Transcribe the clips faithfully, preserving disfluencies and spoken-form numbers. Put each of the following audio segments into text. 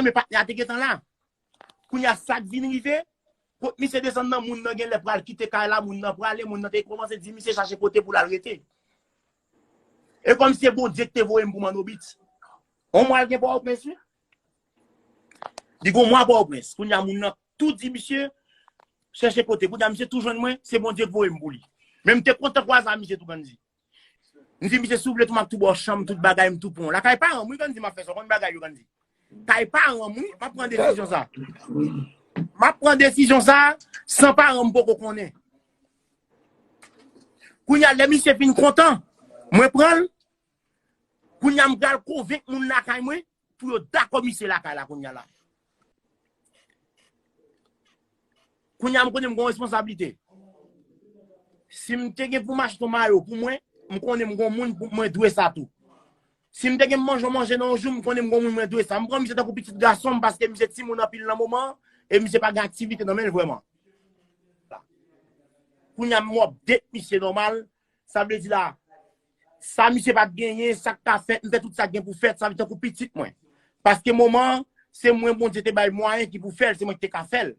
men patnè a te gentan la. Kounye a sa k vin rive, kot misye desann nan, moun nan genlè pral kite kay la, moun nan prale, moun nan te kòmanse di misye chache kote pou l al rete. E kòm se Bondye ki te voye m pou Manno Beat. On mwa l gen Pòtoprens, wi. Li gen on mwa Pòtoprens. Kounye a moun nan tou di misye chèche kote. Kounye a misye tou jwenn mwen, se Bondye k voye m pou li. Men m te kontan kwaze a misye tou, Gandhi. M di misye, si w vle tou, m ap tou ba w chanm, tout bagay, m tou pran w. Lakay paran m, wi, Gandhi, m ap fè sa. W konn bagay yo, Gandhi. Kay paran m, wi, m ap pran desizyon sa. M ap pran desizyon sa san paran m poko konnen. Kounye a, lè misye fin kontan, mwen pran l. Kounye a, m pral konvenk moun lakay mwen pou yo dakò misye lakay la kounye a la. Kounye a, m konnen m gon responsablite. Si m te gen pou m achte yon mayo pou mwen, m konnen m gon moun pou mwen dwe sa tou. Si m te gen manje yon manje nan yon jou, m konnen m gon moun mwen dwe sa. M pran misye tankou pitit gason m paske misye timoun anpil nan moman an, e misye pa gen aktivite nan men l vrèman. Kounye a, m update misye nòmal. Sa vle di la, sa misye pa t genyen, sa k ka fèt, m fè tout sa k gen pou fèt, sa vle tankou pitit mwen. Paske moman an, se mwen Bondye te bay mwayen ki pou fè l, se mwen ki te ka fè l.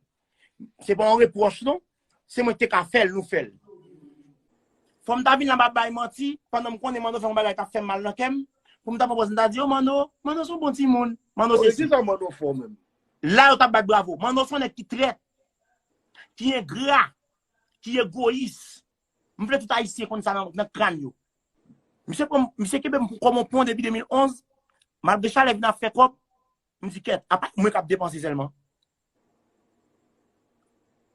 Se pa yon repwòch, non. Se mwen ki te ka fè l, nou fè l. Fò m ta vin la, m ap bay manti, pandan m konnen Manno fè yon bagay k ap fè m mal nan kè m, pou m ta pran pòz, m ta di, "O Manno, Manno se yon bon timoun. Manno se si." Kisa Manno fè w menm? La, yo t ap bat bravo. Manno se yon nèg ki trèt, ki engra, ki egoyis. M vle tout Ayisyen konn sa nan, nan kràn yo. Misye pran, misye kenbe m kòm yon pon depi de mil onz. Malgre chalè vin ap fè kòb, m di, "Kèt, apa mwen k ap depanse sèlman?"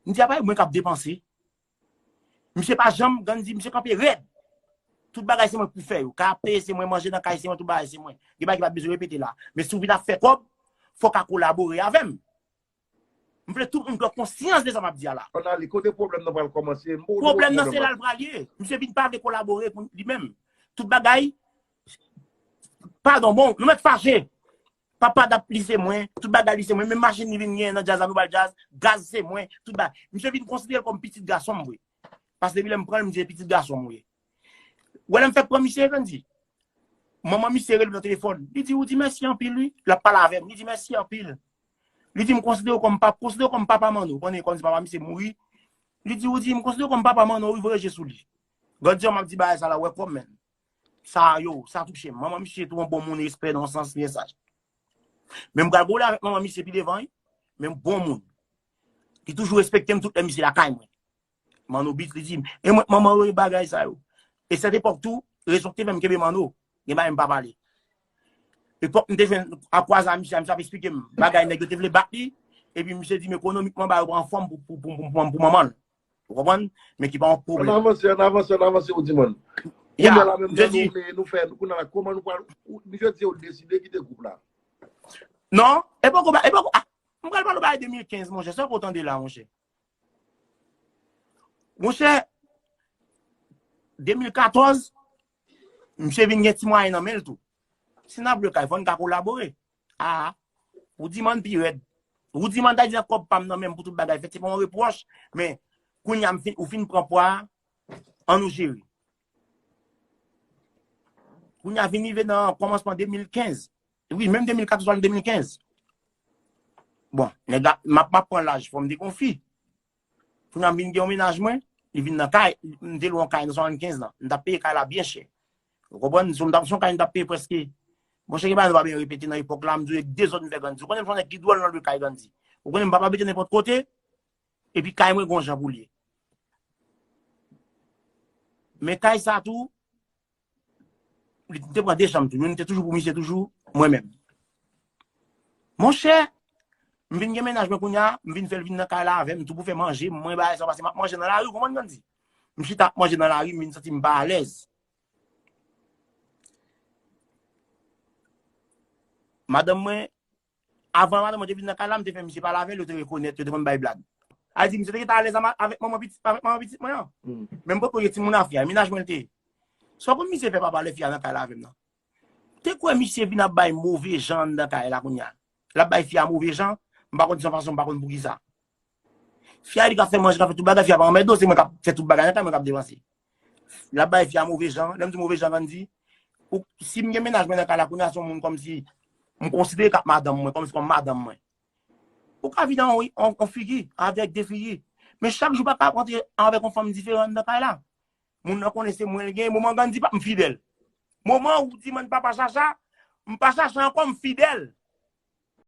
M di, "Apa mwen k ap depanse?" Misye pa janm, Gandhi, misye kanpe rèd. Tout bagay se mwen pou fè yo. Kay ap peye se mwen, manje nan kay se mwen, tout bagay se mwen. Gen bagay ki pa t bezwen repete la. Men si w vin ap fè kòb, fò w ka kolabore avè m. M vle tout moun pran konsyans de sa m ap di a la. Ann ale, kote pwoblèm nan pral kòmanse? M pa wè pwoblèm nan se la l pral ye. Misye vin pa vle kolabore pou li menm. Tout bagay, padon, bon, nou mèt fache. Papa dap li se mwen, tout bagay li se mwen, menm machin li vin genyen nan djaz la pou l ba l djaz, gaz se mwen, tout bagay. Misye vin konsidere l kòm pitit gason m vre. Paske depi lè m pran l, m di se pitit gason m vre. Ou wè lè m fèk pran misye, Gandhi? Manman misye rele m nan telefòn. Li di, "Ou di mèsi anpil, wi." L ap pale avè m. Li di, "Mèsi anpil." Li di, "M konsidere w kòm pap-, konsidere w kòm papa Manno." Ou konnen kòm si papa misye mouri. Li di, "Ou di, m konsidere w kòm papa Manno, wi, voye je sou li." Gandhi, m ap di bagay sa la, ou wè kòm menm. Sa yo, sa touche m. Manman misye tou yon bon moun, respè nan yon sans, byen saj. Men m pral gole avèk manman misye pi devan, wi. Men bon moun. Li toujou respekte m tout lè misye lakay mwen. Manno Beat, li di m, e mwen, manman yo, e bagay sa yo. E sèt epòk tou, rezon ki te fè m kenbe Manno, gen bagay m pa pale. Epòk m te jwenn ap kwaze a misye, misye ap eksplike m bagay nèg yo te vle bat li, epi misye di m ekonomikman bagay yo pa anfòm pou, pou, pou, pou, pou, pou manman l. Ou konprann? Men ki pa yon pwoblèm. Ann avanse, ann avanse, ann avanse, ou di, man. Ya, kounye a la menm, misye di, nou, nou fè, kounye a la, kòman nou pral, ou, misye di, ou deside kite gwoup la. Non, e poko, e poko, ah, m pral pale w bagay de mil kenz, monchè, sa w tande la, monchè. Monchè, de mil katòz, misye vin gen ti mwayen nan men l tou. Si n ap lwe kay, fò n ka kolabore. Ah, ou di m ann pi rèd. Ou di m ann ta di nan kòb pa m nan men m pou tout bagay fèt. Se pa yon repwòch, men kounye a m fin, ou fin pran pwa a, ann nou jere. Kounye a vin rive nan kòmansman de mil kenz. Wi, menm de mil katòz, de mil kenz. Bon, nèg la, m ap, m ap pran laj, fò m dekonfi. Kounye a m vin gen yon mennaj mwen, li vin nan kay, m te lwe yon kay nan swasannkenz lan. M t ap peye kay la byen chè. Ou konprann? Si m t ap, se yon kay m t ap peye prèske. Monchè, gen bagay nou pa byen repete nan epòk la, m di w, e dezòd m fè Gandhi. Ou konnen m se yon nèg ki dwòl nan lwe kay Gandhi. Ou konnen m pa abite nenpòt kote, epi kay mwen gon jan pou l ye. Men kay sa tou, li te pran de chanm tou. Youn te toujou pou misye toujou, mwen menm. Monchè, m vin gen mennaj mwen kounye a, m vin fè l vin nan kay la avè m tou pou fè manje, mwen bagay sa pase m ap manje nan lari, ou konprann Gandhi? M chita ap manje nan lari, m vin santi m pa alèz. Madanm mwen, avan madanm mwen te vin nan kay la, m te fè misye pale avè l, yo te rekonèt, yo te konn bay blag. A di, misye te gentan alèz avèk manman pitit, avèk manman pitit mwen an. Men m poko gen timoun a fi a, mennaj mwen l te ye. Sa w konn misye fè papa lè fi a nan kay la avè m nan? Te kwè misye vin ap bay move jan anndan kay la kounye a. L ap bay fi a move jan, m pa konn se yon fason, m pa konn poukisa. Fi a di k ap fè manje, k ap fè tout bagay, fi a pa anmède w, se mwen k ap fè tout bagay nan kay, mwen k ap depanse. L ap bay fi a move jan, lè m di move jan, Gandhi, ou, si m gen mennaj mwen nan kay la, kounye a se yon moun kòmsi, M konsidere k ap madanm mwen, kòmsi kòm madanm mwen. Ou ka vin an, an, an figi, avèk de figi. Men chak jou pa ka rantre avèk yon fanm diferan anndan kay la. Moun nan konnen se mwen l gen, moman Gandhi pa m fidèl. Moman ou di mwen papa Chacha, m pa Chacha ankò, m fidèl.